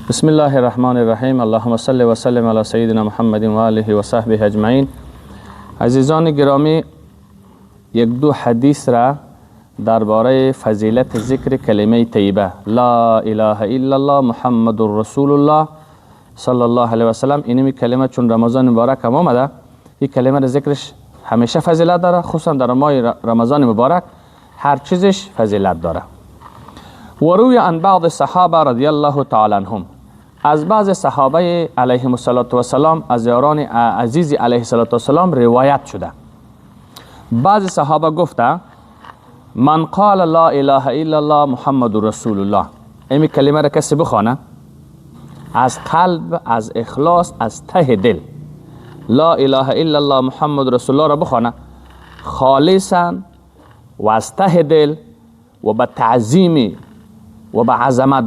بسم الله الرحمن الرحیم. اللهم صل و سلم علی سیدنا محمد و آله و صحبه اجمعین. عزیزان گرامی، یک دو حدیث را درباره فضیلت ذکر کلمه طیبه لا اله الا الله محمد رسول الله صلی الله علیه و سلم، اینمی کلمه چون رمضان مبارک هم آمده، این کلمه را ذکرش همیشه فضیلت داره، خصوصا در ماه رمضان مبارک هر چیزش فضیلت داره. و روی عن بعض صحابه رضی الله تعالی عنهم، از بعض صحابه علیهم الصلاة والسلام، از یاران عزیز علیه الصلاة والسلام روایت شده، بعض صحابه گفته من قال لا اله الا الله محمد رسول الله، این کلمه را کسی بخوانه از قلب، از اخلاص، از ته دل، لا اله الا الله محمد رسول الله را بخوانه خالصا و از ته دل و به تعظیم و به عظمت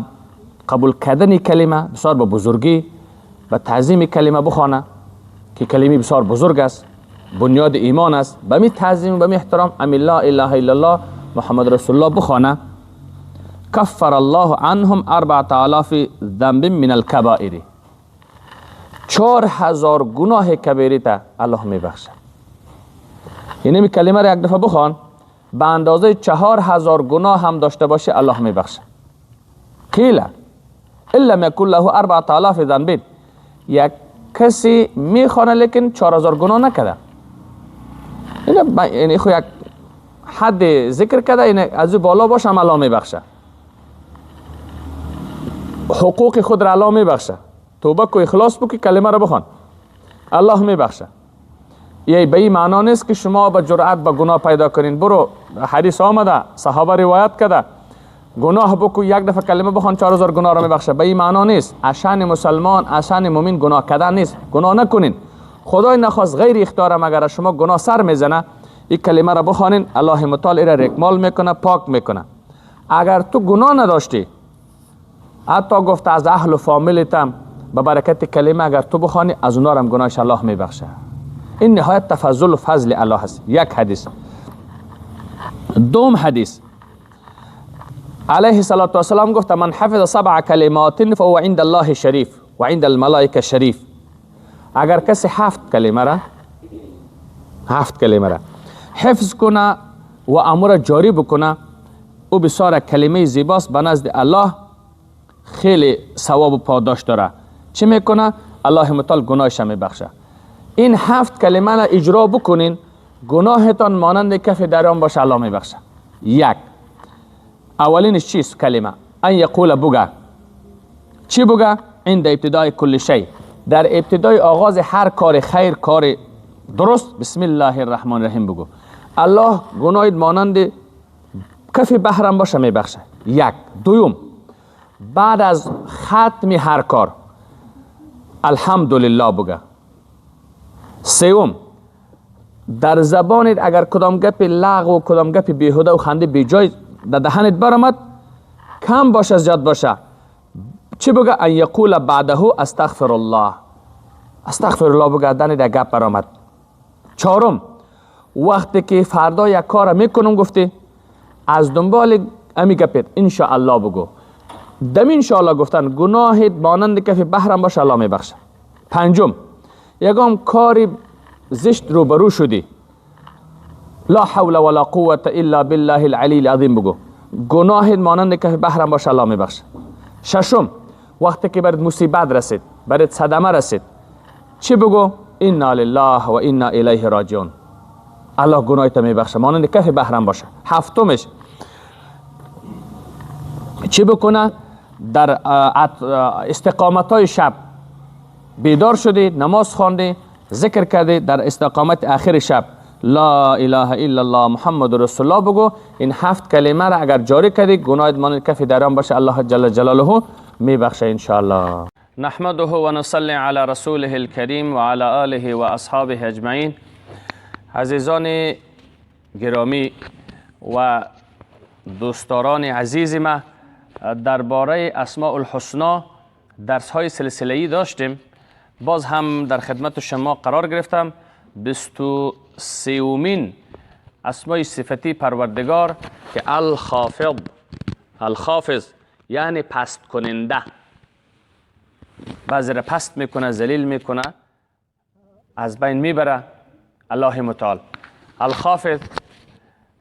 قبول کردن کلمه، بسیار به بزرگی به تعظیم کلمه بخوانه که کلمه بسیار بزرگ است، بنیاد ایمان است، به می تعظیم و به می احترام امی لا اله الا الله محمد رسول الله بخوانه، کفر الله عنهم 4000 ذنب من الکبائر، 4000 گناه کبیره تا الله میبخشه. یعنی می کلمه را یک دفعه بخوان، به اندازه 4000 گناه هم داشته باشه الله میبخشه. قیل الا یکن له 4000 ذنب، یک کسی میخوانه لیکن 4000 گناه نکرده، یعنی خو یک حد ذکر کرده، این از او بالا باشه هم الله میبخشه، حقوق خود را الله میبخشه، توبه کو، اخلاص بکی، کلمه را بخوان، الله میبخشه. یه به این معنا نیست که شما با جرأت با گناه پیدا کنین. برو حدیث آمده، صحابه روایت کرده، گناه بکو یک دفعه کلمه بخوان 4000 گناه را میبخشه. به این معنا نیست. اشان مسلمان، اشان مؤمن گناه کردن نیست. گناه نکنین، خدای نخواست غیر اختیار مگر شما گناه سر میزنه، این کلمه را بخوانین، الله متعال را رکمال میکنه، پاک میکنه. اگر تو گناه نداشتی، حتی گفت از اهل و فامیلتم به برکت کلمه اگر تو بخوانی از اونا هم گناهش الله میبخشه. این نهایت تفضل و فضل الله است. یک حدیث. دوم حدیث علیه الصلاة والسلام گفت من حفظ 7 کلمات فهو عند الله شریف و عند الملائکه شریف. اگر کسی 7 کلمه را، 7 کلمه را حفظ کنه و امر جاری بکنه، او بسیار کلمه زیباست، به نزد الله خیلی ثواب و پاداش داره. چی میکنه؟ الله متعال گناهش میبخشه. این 7 کلمه را اجرا بکنین، گناهتان مانند کف دریان باشه، الله میبخشه. یک، اولینش چیست؟ کلمه ان یقول بگه. چی بگه؟ عند ابتدای کل شی، در ابتدای آغاز هر کار خیر، کار درست، بسم الله الرحمن الرحیم بگو. الله گناهت مانند کف بحرم باشه میبخشه. یک. دوم، بعد از ختم هر کار الحمدلله بگه. سوم، در زبانت اگر کدام گپ لغو و کدام گپ بیهوده و خنده بیجای در دهنت برآمد، کم باشه زیاد باشه، چی بگه؟ ان یقول بعده استغفر الله، استغفر الله بگه، دهنت در گپ برآمد. چهارم، وقتی که فردا یک کار میکنم گفتی، از دنبال امی گپت انشاءالله بگو. دم انشاءالله گفتن گناهت مانند کف بحرم باشه الله میبخشه. پنجم، یگام کاری زشت روبرو شدی، لا حول ولا قوة الا بالله العلی العظیم بگو، گناهت مانند کف بحرم باشه الله میبخشه. ششم، وقتی که برات مصیبت رسید، برات صدمه رسید، چی بگو؟ انا لله و انا الیه راجعون، الله گناهت میبخشه مانند کف بحرم باشه. هفتمش چی بکنه؟ در استقامت های شب بیدار شدی، نماز خواندی، ذکر کردی، در استقامت آخر شب لا اله الا الله محمد رسول الله بگو. این 7 کلمه را اگر جاری کردی، گناهت مانند کف دریان باشه، الله جل جلاله میبخشه انشاءالله. نحمده و نصلی علی رسوله الکریم و علی آله و اصحابه اجمعین. عزیزان گرامی و دوستداران عزیز ما، درباره اسماء الحسنا درس های سلسله‌ای داشتیم، باز هم در خدمت شما قرار گرفتم. 23مین اسمای صفتی پروردگار که الخافض، الخافض یعنی پست کننده. بعضی را پست میکنه، ذلیل میکنه، از بین میبره الله متعال. الخافض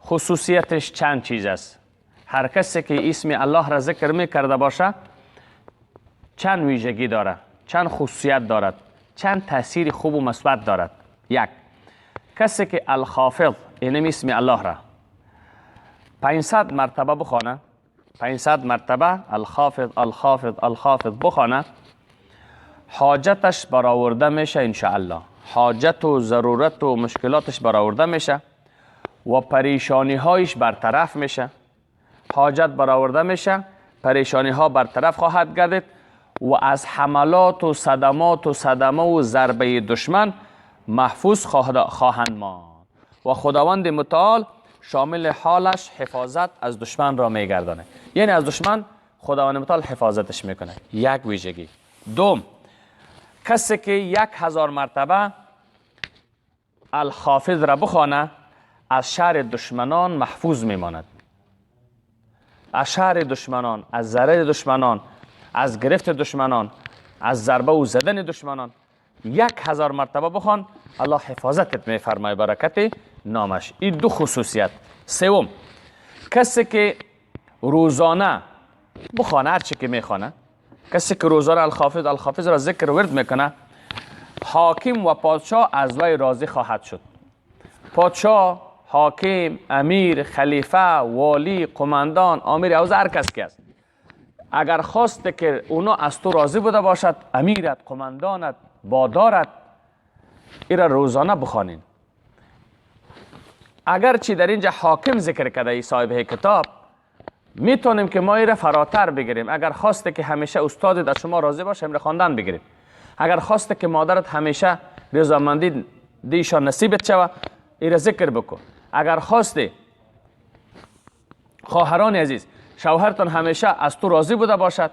خصوصیتش چند چیز است. هر کسی که اسم الله را ذکر میکرده باشه چند ویژگی داره، چند خصوصیت دارد، چند تاثیر خوب و مثبت دارد. یک، کسی که الخافض اینم اسم الله را 500 مرتبه بخوانه، 500 مرتبه الخافض الخافض الخافض بخوانه، حاجتش برآورده میشه انشاءالله. حاجت و ضرورت و مشکلاتش برآورده میشه و پریشانی هایش برطرف میشه. حاجت برآورده میشه، پریشانی ها برطرف خواهد گردید و از حملات و صدمات و صدمه و ضربه دشمن محفوظ خواهند ماند و خداوند متعال شامل حالش حفاظت از دشمن را میگردانه. یعنی از دشمن خداوند متعال حفاظتش میکنه. یک ویژگی. دوم، کسی که 1000 مرتبه الخافض را بخوانه از شر دشمنان محفوظ میماند. از شر دشمنان، از ضرر دشمنان، از گرفت دشمنان، از ضربه و زدن دشمنان 1000 مرتبه بخوان، الله حفاظتت میفرمای برکت نامش. این دو خصوصیت. سوم، کسی که روزانه بخوانه، هر چی که میخوانه، کسی که روزانه الخافض الخافض را ذکر ورد میکنه، حاکم و پادشاه از وی راضی خواهد شد. پادشاه، حاکم، امیر، خلیفه، والی، قماندان، امیر، او هر کس که است، اگر خواسته که اونا از تو راضی بوده باشد، امیرت، قماندانت، بادارت، ایرا روزانه بخوانین. اگرچه در اینجا حاکم ذکر کرده ای صاحب کتاب، میتونیم که ما ایرا فراتر بگیریم. اگر خواسته که همیشه استادت از شما راضی باشه، امر خواندن بگیریم. اگر خواسته که مادرت همیشه رضامندی دیشان نصیبت شوه، ایرا ذکر بکن. اگر خواسته خواهران عزیز شوهرتان همیشه از تو راضی بوده باشد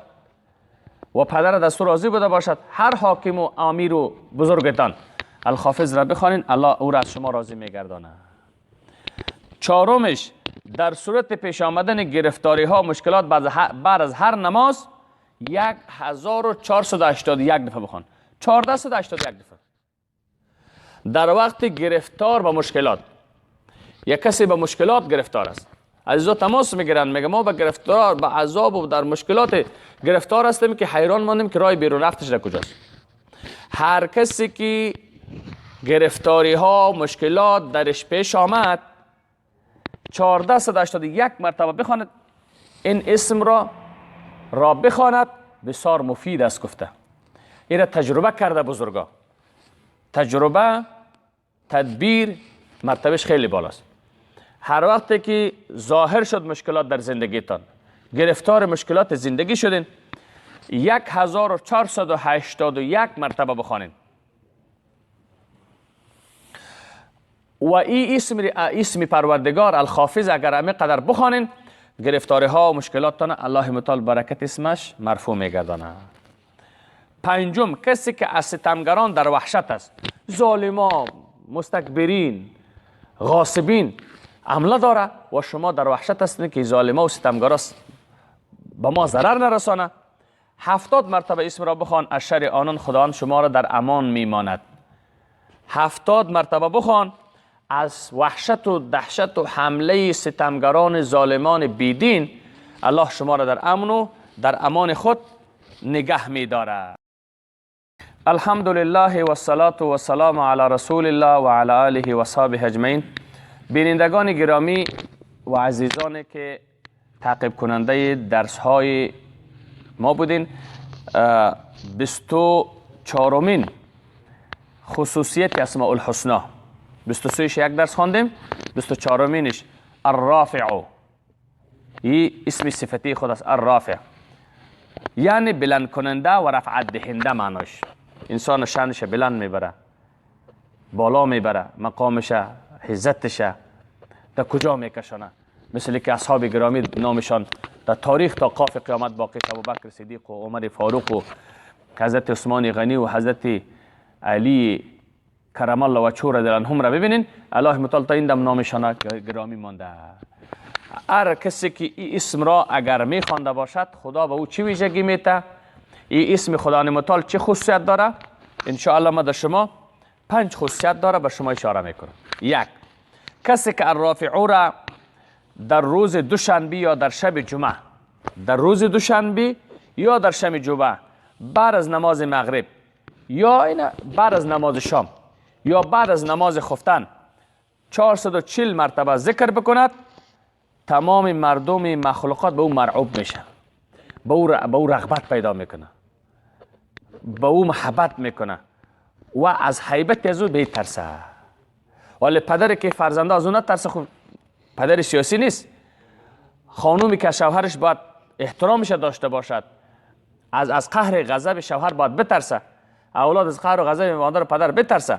و پدرت از تو راضی بوده باشد، هر حاکم و امیر و بزرگتان الخافض را بخوانین، الله او را از شما راضی میگردانه. چهارمش، در صورت پیش آمدن گرفتاری ها مشکلات بعد از هر نماز 1481 دفعه بخوان. 1481 دفعه. در وقت گرفتار با مشکلات، یک کسی با مشکلات گرفتار است، عزیزا تماس میگیرن، میگه ما با گرفتار با عذاب و در مشکلات گرفتار هستیم که حیران ماندیم که راه بیرون رفتش در کجاست. هر کسی که گرفتاری ها مشکلات درش پیش آمد، 1481 مرتبه بخواند این اسم را بخواند، بسیار مفید است. گفته این را تجربه کرده بزرگا، تجربه تدبیر مرتبهش خیلی بالاست. هر وقت که ظاهر شد مشکلات در زندگیتان، گرفتار مشکلات زندگی شدین، 1481 مرتبه بخوانین. و این اسم پروردگار الخافض اگر همه قدر بخوانین، گرفتاری ها و مشکلاتتان الله متعال برکت اسمش مرفوع میگردانه. پنجم، کسی که از ستمگران در وحشت است، ظالما، مستکبرین، غاصبین عمله داره و شما در وحشت هستید که ظالما و ستمگرا به ما ضرر نرسانه، 70 مرتبه اسم را بخوان، از شر آنان خداوند شما را در امان میماند. 70 مرتبه بخوان، از وحشت و دهشت و حمله ستمگران ظالمان بیدین الله شما را در امن و در امان خود نگه می‌دارد. الحمدلله و الصلاة و السلام علی رسول الله و علی آله و صحبه اجمعین. بینندگان گرامی و عزیزانی که تعقیب کننده درس های ما بودین، 24مین خصوصیت اسماء الحسنا، 23 یک درس خواندیم، 24مینش الرافع، این اسم صفتی خود است، الرافع یعنی بلند کننده و رفعت دهنده. معناش انسان شأنش بلند میبره، بالا میبره، مقامش، عزتش در کجا میکشانه. مثل که اصحاب گرامی نامشان در تاریخ تا قاف قیامت باقی، ابوبکر صدیق و عمر فاروق و حضرت عثمان غنی و حضرت علی کرم الله وجهه رضی الله عنهم را ببینین، الله متعال تا این دم نامشان گرامی مانده. هر کسی که این اسم را اگر میخوانده باشد، خدا به او چه ویژگی میته، این اسم خدا متعال چه خصوصیت داره. انشاءالله ما در شما 5 خصوصیت داره، به شما اشاره میکنم. یک، کسی که الرافع را در روز دوشنبه یا در شب جمعه، در روز دوشنبه یا در شب جمعه بعد از نماز مغرب یا بعد از نماز شام یا بعد از نماز خفتن 440 مرتبه ذکر بکند، تمام مردم مخلوقات به او مرعوب میشه، به او رغبت پیدا میکنه، به او محبت میکنه و از هیبت از او بیترسه. ولی پدر که فرزنده از او نترسه، خب پدر سیاسی نیست. خانومی که شوهرش باید احترامش داشته باشد، از قهر غضب شوهر باید بترسه، اولاد از قهر و غضب مادر و پدر بترسه.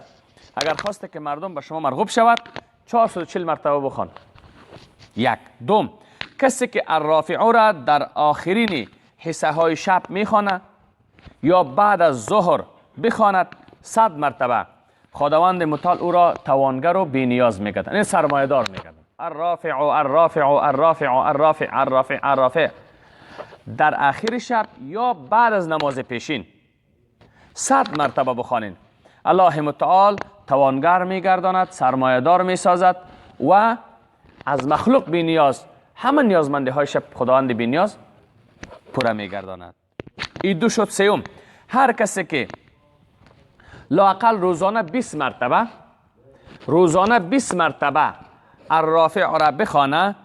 اگر خواسته که مردم به شما مرغوب شود، 440 مرتبه بخوان. یک. دوم، کسی که الرافع را در آخرین حصه های شب میخوانه یا بعد از ظهر بخواند 100 مرتبه، خداوند متعال او را توانگر و بینیاز میگردد، این سرمایه دار میگردد. الرافع الرافع الرافع الرافع الرافع الرافع در آخر شب یا بعد از نماز پیشین 100 مرتبه بخوانین، الله متعال توانگر میگرداند، سرمایه دار میسازد و از مخلوق بی نیاز، همه نیازمندی های شب خداوند بی نیاز پوره میگرداند. این دو شد. سیوم، هر کسی که لااقل روزانه 20 مرتبه، روزانه 20 مرتبه الرافع را بخوانه،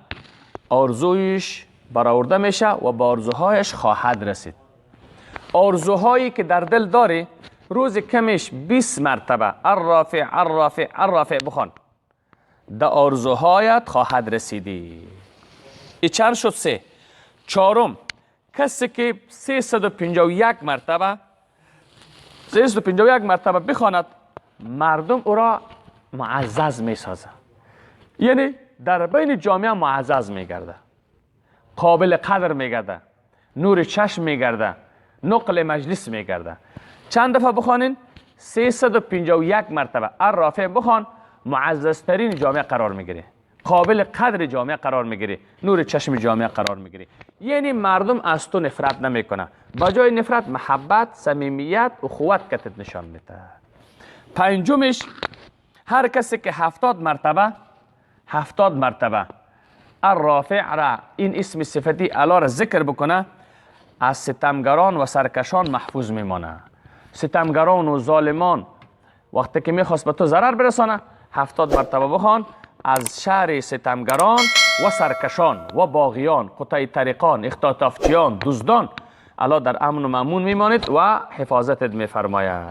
آرزویش برآورده میشه و به آرزوهایش خواهد رسید. آرزوهایی که در دل داری روز کمش 20 مرتبه الرافع الرافع الرافع بخوان، در آرزوهایت خواهد رسیدی. ای چند شد؟ سه. چهارم، کسی که 351 مرتبه 351 مرتبه بخواند، مردم او را معزز می سازه، یعنی در بین جامعه معزز می گرده، قابل قدر می گرده، نور چشم می گرده، نقل مجلس می گرده. چند دفعه بخوانین؟ 351 مرتبه الرافع بخوان، معززترین جامعه قرار میگیری، قابل قدر جامعه قرار میگیری، نور چشم جامعه قرار میگیری. یعنی مردم از تو نفرت نمیکنه، با جای نفرت محبت، صمیمیت و اخوت کتت نشان میده. پنجمش، هر کسی که 70 مرتبه 70 مرتبه الرافع را، این اسم صفتی الله را ذکر بکنه، از ستمگران و سرکشان محفوظ میمانه. ستمگران و ظالمان وقتی که میخواست به تو ضرر برسانه، 70 مرتبه بخوان، از شر ستمگران و سرکشان و باغیان، قطع طریقان، اختطافچیان، دزدان، الله در امن و مامون میماند و حفاظتت میفرماید.